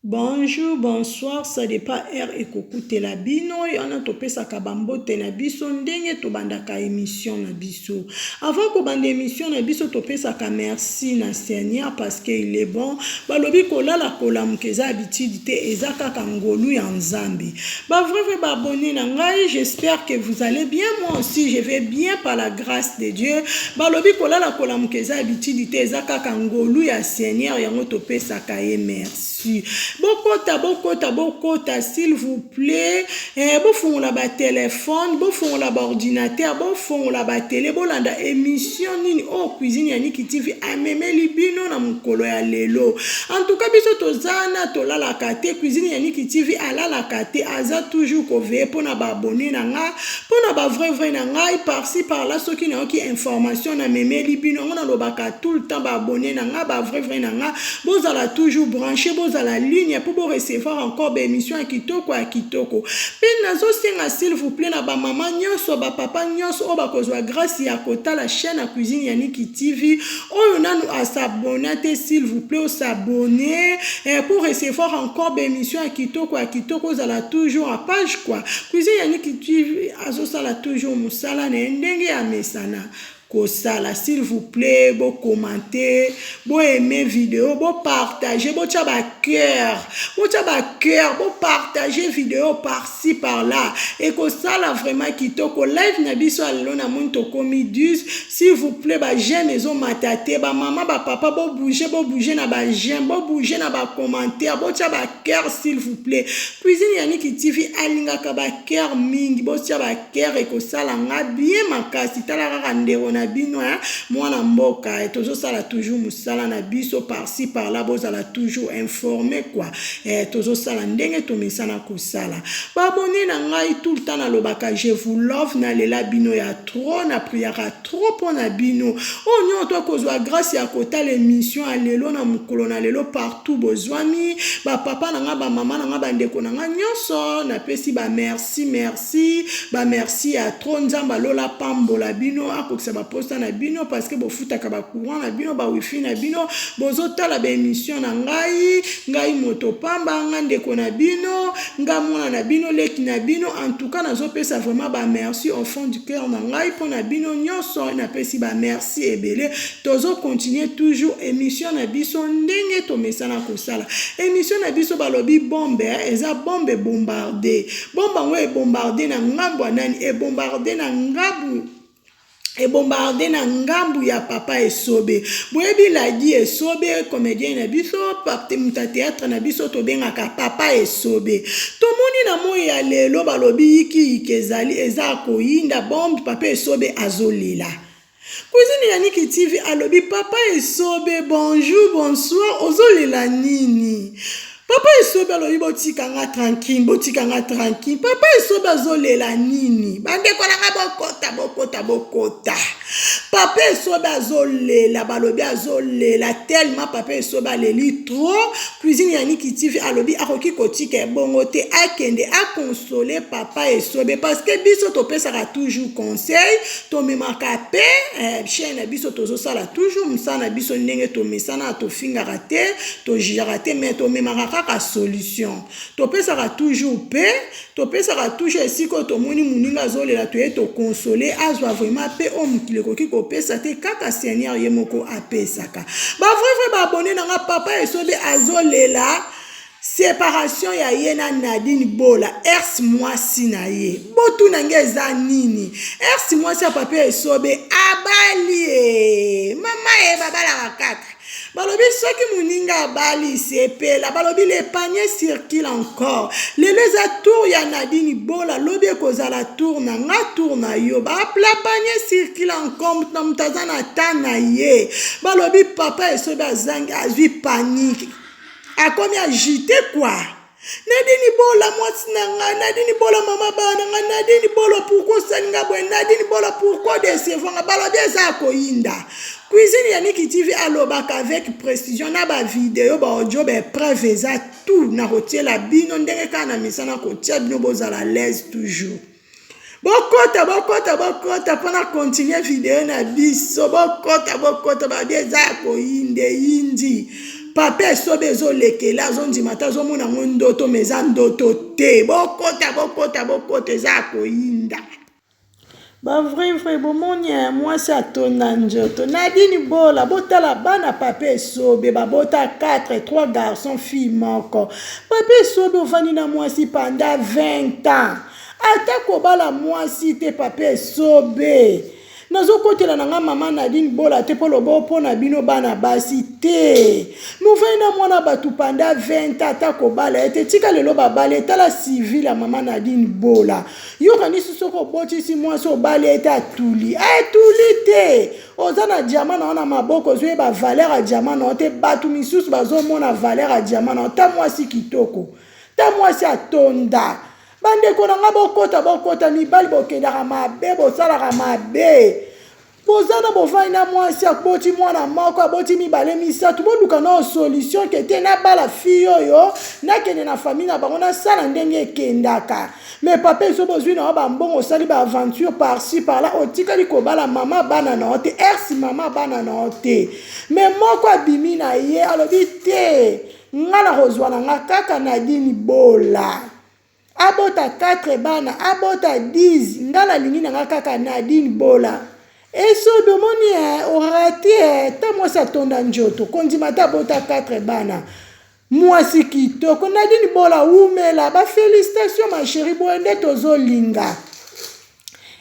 Bonjour, bonsoir, ça dépend heure ekokutela bino. Wana topesaka bambote na biso ndenge tobandaka émission na biso. Avant kobanda émission na biso, topesaka merci na Seigneur parce que il est bon. Balobi kolala kolamuka eza habitude te, eza kaka ngolu ya Nzambe. Ba vrai vrai ba abonné na ngai, j'espère que vous allez bien. Moi aussi, je vais bien par la grâce de Dieu. Balobi kolala kolamuka eza habitude te, eza kaka ngolu ya Seigneur, yango topesaka ye merci. Bokota, bokota, bokota, s'il vous plaît. Bofungola ba téléphone, bofungola ba ordinateur, bofungola ba télé, bolanda émission nini oyo Cuisine ya Niki TV amemeli bino na mokolo ya lelo. En tout cas, biso tozana tolalaka te, Cuisine ya Niki TV alalaka te, aza toujours koveiller mpona ba abonné na nga, mpona ba vrai vrai na ngai par-ci par-là. Soki nayoki information, namemeli bino yango. Nalobaka tout le temps, ba abonné na nga, ba vrai vrai na nga, bozala toujours branché, bozala ligne mpo borecevoir encore baémission ya kitoko ya kitoko. Mpe nazosenga, s'il vous plaît, na bamama nyonso, bapapa nyonso oyo bakozwa grâce ya kotala chaîne ya Cuisine ya Niki TV, oyo nanu as'abonner te, s'il vous plaît, os'abonner pour recevoir encore baémission ya kitoko ya kitoko. Ozala toujours à page quoi. Cuisine ya Niki TV azosala toujours mosala na ye ndenge ya mesana kosala. S'il vous plaît, bocommenter, boaimer vidéo, bopartager, botya bacœur, botya bacœur, bopartager vidéo par-ci par-là, ekosala vraiment kitoko. Live na biso ya lelo, namoni tokomi 10. S'il vous plaît, baj'aime ezomata te. Bamama, bapapa, bobouge, bobouge na baj'aime, bobouge na bacommentaire, botya bacœur, s'il vous plaît. Cuisine ya Niki TV alingaka bacœur mingi. Botya bacœur, ekosala nga bien makasi. Tala kaka ndeko na bino, mwana mboka, tozosala toujours mosala na biso par-ci par-là. Bozala toujours informé quoi. Tozosala ndenge tomesana kosala. Baabonné na ngai, tout le temps nalobaka, je vous love, nalela bino ya trop, na priaka trop mpo na bino. Oyo nyonso tokozwa grâce ya kotala émission ya lelo na mokolo na lelo, partout bozwami, bapapa na nga, bamama na nga, bandeko na nga nyonso, napesi bamerci, merci, bamerci ya trop. Nzambe alola pambola bino, akokisa baposa na bino, parce que bofutaka bacourant na bino, bawifi na bino, bozotala baémission na ngai. Ngai moto pamba, nga ndeko na bino, nga mwana na bino, leki na bino. En tout cas, nazopesa vraiment bamerci au fond du cœur na ngai mpo na bino nyonso. Napesi bamerci ebele. Tozocontinue toujours émission na biso ndenge tomesana kosala émission na biso. Balobi bombe eza bombe bombarde. Bombe yango ebombarde na ngambo ya nani? Ebombarde na ngambu, ebombarde na ngambu ya papa Esobe. Boyebi Ladi Esobe, comédien na biso, moto ya théâtre na biso, tobengaka papa Esobe. Tomoni na moi ya lelo, balobi yikiyiki ezali, eza koyinda bombe. Papa Esobe azolela. Cuisine ya Niki TV alobi: "Papa Esobe, bonjour, bonsoir, ozolela nini?" Papa Esobe alobi: "Botikanga tranquille, botikanga tranquille." Papa Esobe azolela nini? Bandeko nanga, bokota, bokota, bokota. Papa Esobe azolela. Balobi azolela tellement, papa Esobe aleli trop. Cuisine ya Niki TV alobi akoki kotika ebongo te, akende aconsoler papa Esobe, parce que biso topesaka toujours conseil, tomemaka mpe chaîne na biso, tozosala toujours mosala na biso ndenge tomesana. Tofingaka te, tojugeaka te, mais tomemaka kaka solution. Topesaka toujours mpe topesaka toujours. Esika oyo tomoni moninga azolela, toye toconsoler, azwa vraiment mpe oyo mokili ekoki kopesa te, kaka Seigneur ye moko apesaka. Bavrai vrai baabonné na nga, papa Esobe azolela séparation ya ye na Nadine Bola, ex mwasi na ye. Botuna nge eza nini? Ex mwasi ya papa Esobe abali e mama ye, babalaka kaka. Balobi soki moninga abali, sepela. Balobi le panier circule encore. Lelo eza tour ya Nadine Bola, lobi ekozala tour na nga, tour na yo. Le panier circule encore, moto na moto aza na ta na ye. Balobi papa Esobe azangi, azwi panique, akomi agité quoi. Nadine Bola, mwasi na ngai, Nadine Bola, mama bana na ngai, Nadine Bola, pourquoi osali nga boye? Nadine Bola, pourquoi décevoir nga? Balobi eza ya koyinda. Cuisine ya Niki TV alobaka avec précision na bavideo, baaudio, bapreuve eza tout na kotiela bino ndenge kaka na misana kotia bino. Bozala l'aise toujours. Bokota, bokota, bokota mpona continue video na biso. Bokota, bokota. Balobi eza ya koyinda, eyindi. Papa Esobe ezolekela, azondima te, azomona yango ndoto, mais eza ndoto te. Bokota, bokota, bokota, eza ya koyinda. Ba vrai vrai bomoni eh, mwasi atonda njoto. Nadine Bola, botala bana papa Esobe babota 4, 3 garçons, fille moko. Papa Esobe ofandi na mwasi pendant 20 ans. Ata kobala mwasi te papa Esobe. Nazokotela na nga mama Nadine Bola te mpo lobo mpo na bino bana basi te. Mofandi na mwana bato panda 20 ata kobala ye te, tika lelo babala ye. Tala civil ya mama Nadine Bola. Yo kanisi soki obotisi mwasi obali ye te atuli? Atuli te. Oza na diamant na yo na maboko, ozoyeba valeur ya diamant na yo te. Bato misusu bazomona valeur ya diamant na yo. Ta mwasi kitoko, ta mwasi atonda. Bandeko na nga bokota bokota, mibali bokendaka mabe, bosalaka mabe. Boza na bovandi na mwasi aboti mwana moko, aboti mibale misato, boluka nao solution ke te nabala fille oyo, nakende na famille na bango, nasala ndenge ekendaka. Mais papa Esobe bozwi na yo ba mbongo, osali ba aventure par ci par là, otikali kobala mama bana na yo te, ex mama bana na yo te. Mais moko abimi na ye alobi te, nga nakozwa na nga kaka Nadine Bola. Abota 4 bana, abota 10, nga nalingi na nga kaka Nadine Bola. Esobe omoni eh, orate eh, ta mwasi atonda njoto, kondima te abota 4 bana. Mwasi kitoko, Nadine Bola wumela, ba felicitations ma cherie, boye nde tozolinga.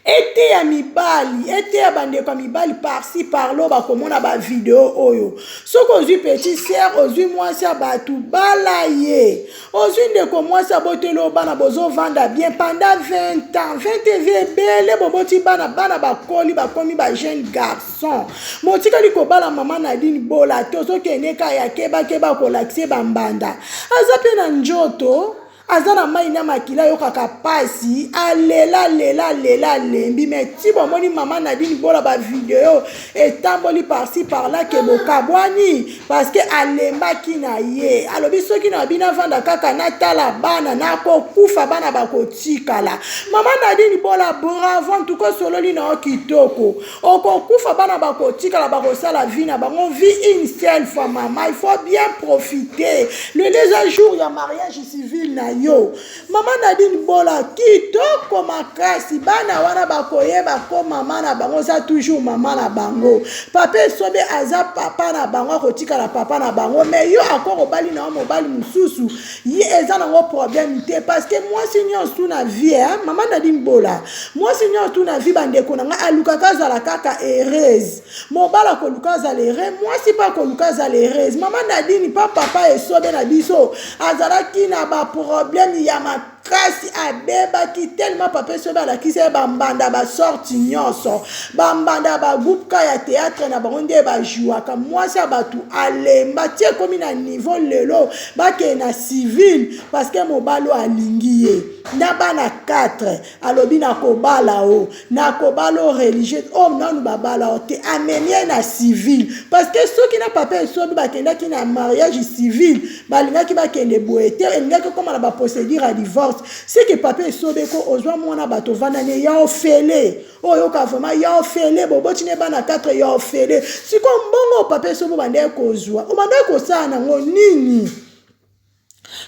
Eteya mibali, eteya bandeko ya mibali par-ci par-là bakomona ba video oyo. Soki ozwi petit sœur, ozwi mwasi ya bato, bala ye. Ozwi ndeko mwasi aboteli yo bana, bozovanda bien pendant 20 ans, 20 eza ebele, boboti bana, bana bakoli, bakomi ba jeune garçon. Motikali kobala mama Nadine Bola te, ozokende kaka ya keba keba kolakisa ye bambanda. Aza pe na njoto. Aza na mayi na makila ayokaka pasi alela lela alela alembi mais ti bomoni maman Nadine bola ba video etamboli par ci par là ke bokabwani parce que alembaki na ye alobi soki na bino avanda kaka natala bana nakokufa bana bakotikala maman Nadine bola bravo en tout cas osololi na yo kitoko okokufa bana bakotikala bakosala vie na bango vie une seule fois mama il faut bien profiter lelo eza jour ya mariage civil na yo mama Nadine Bola kitoko makasi bana wana bakoyeba ko mama na bango eza toujours mama na bango papa Esobe aza papa na bango akotikala papa na bango mais yo akoko obali na yo mobali mosusu ye eza nango problème te parce que mwasi nyonso na vie hein? Mama Nadine Bola mwasi nyonso tu na vie bandeko na ngai alukaka azala kaka heureuse mobali akoluka azala heureux mwasi mpe akoluka azala heureuse mama Nadine pa papa Esobe na biso azalaki na ba problème ya makasi abebaki tellement papa Esobe alakisi ye bambanda basorti nyonso bambanda ba groupe ka ya théâtre na bango nde bajouaka mwasi ya bato alemba ti ekomi na niveau lelo bakende na civil parce que mobali oyo alingi ye na bana 4 alobi nakobala o nakobala o religieuse oyo oh, nanu babala o te amemi ye na civil parce que soki na papa Esobi bakendaki na mariage civil balingaki bakende boye te elingaki ekóma na baprocédure ya divorce seke papa Esobe ko ozwa mwana bato ovanda ne ya ofele oyoka vraiment ya ofele boboti ne bana 4 ya ofele sikoyo mbongo papa Esobe obandaki kozwa obandaki kosala nango nini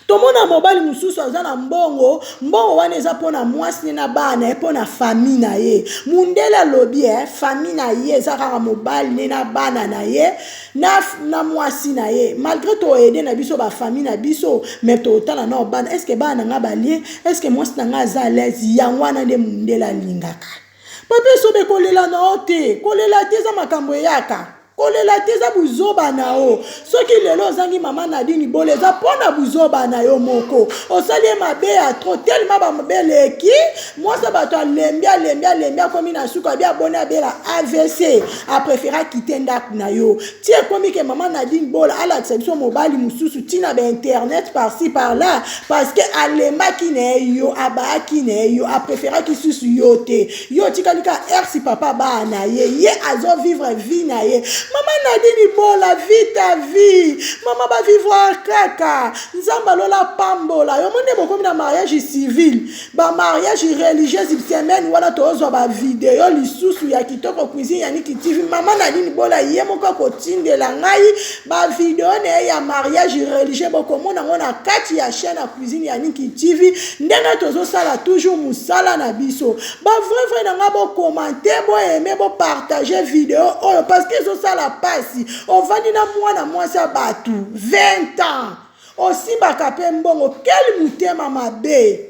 tomona mobali mosusu aza na mbongo mbongo wana eza mpona mwasi ne na bana ye mpona famille na ye mundele alobi eh, famille na ye eza kaka mobali ne na bana na ye na, na mwasi na ye malgré toyede na biso bafamille na biso mais totala nao bana est-ce bana na nga balie est-ce mwasi na nga aza à l'aise yango wana nde mundele alingaka papa Esobe kolela na yo te kolela te eza makambo eyaka kolela te eza buzoba na yo soki lelo ozangi mama Nadine Bola eza mpona buzoba na yo moko osali ye mabe ya trop tellement bamabe eleki mwasi bato alembi alembi alembi akomi na suka abi aboni abela AVC apréféré akite ndako na yo ti ekomi ke mama Nadine Bola alakisa biso mobali mosusu ntina bainternet par-ci par-là parce que alembaki na ye yo abayaki na ye yo apréféraki susu yo te yo otikali ka ersi papa bana na ye ye azovivre vie na ye. Mama Nadine Bola, vis ta vie. Mama ba vivre kaka. Nzambe alola pambola. Yo monde bokomi na mariage civil. Ba mariage religieuse semaine wana tozwa ba video lisusu ya kitoko cuisine ya Niki TV. Mama Nadine Bola ye moko akotindela ngai ba video na ye ya mariage religieux bokomona yango na kati ya chaîne ya cuisine ya Niki TV ndenge tozosala toujours mosala na biso. Ba vrai vrai na nga bo commenter, bo aimer, bo partager video oyo parce que ezosala pasi. Ovandi na mwana mwasi ya bato 20 ans osimbaka mpe mbongo, quel motema mabe!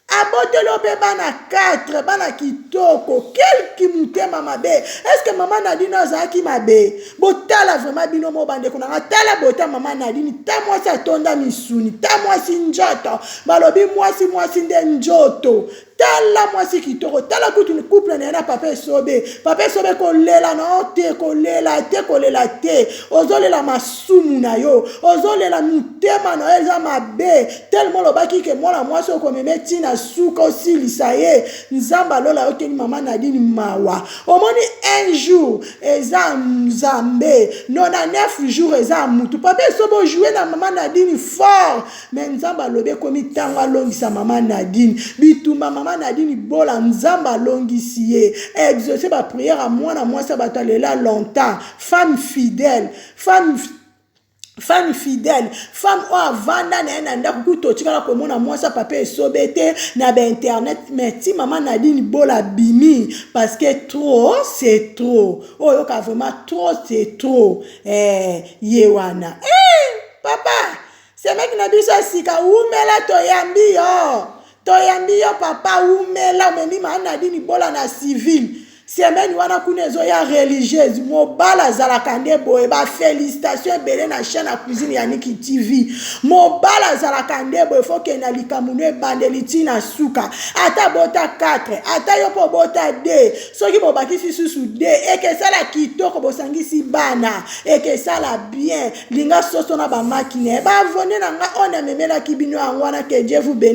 Aboteli yo mpe bana 4, bana kitoko, quel motema mabe! Est-ce mama Nadine azalaki mabe? Botala vraiment bino mo bandeko na nga, tala bota mama Nadine, ta mwasi atonda misuni, ta mwasi njoto, balobi mwasi mwasi nde njoto. Tala mwasi kitoko, tala kutu couple na ye na papa Esobe. Papa Esobe kolela na yo te, kolela te, kolela te. Ozolela masumu na yo, ozolela motema na yo eza mabe. Tellement olobaki ke mwana mwasi okomema ntina suka osilisa ye. Nzambe alola yo keni mama Nadine mawa. Omoni un jour eza Nzambe, 99 jours eza mutu. Papa Esobe ojoue na mama Nadine fort. Mais Nzambe alobi ekomi ntango alongisa mama Nadine. Bitumba mama Nadine Bola, Nzambe alongisi ye. Exaucé ba prière ya mwana mwasi ya bato alela longtemps. Femme fidèle, femme fidèle, femme oyo avanda na ye na ndako kutu totikala komona mwasi ya papa Esobe te na ba internet, mais ti mama Nadine Bola bimi parce que trop c'est trop. Oyoka vraiment trop c'est trop. Ye wana. Papa, semeki na biso ya sika, wumela toyambi yo. Toyambi yo papa, wumela omemi mama Nadine Bola na civil. Semaine wana kuna ezoya religieuse, mobala azalaka nde boye. Ba félicitation ebele na chaîne ya cuisine ya Niki TV. Mobala azalaka nde boye, faut kende na likambo no ebandeli ntina suka. Ata bota 4, ata yo mpo bota 2, soki bobakisi susu 2 ekesala kitoko, bosangisi bana ekesala bien. Linga soso na bamakine ba abonné na nga oyo namemelaki bino yango wana. Que Dieu vous bénisse.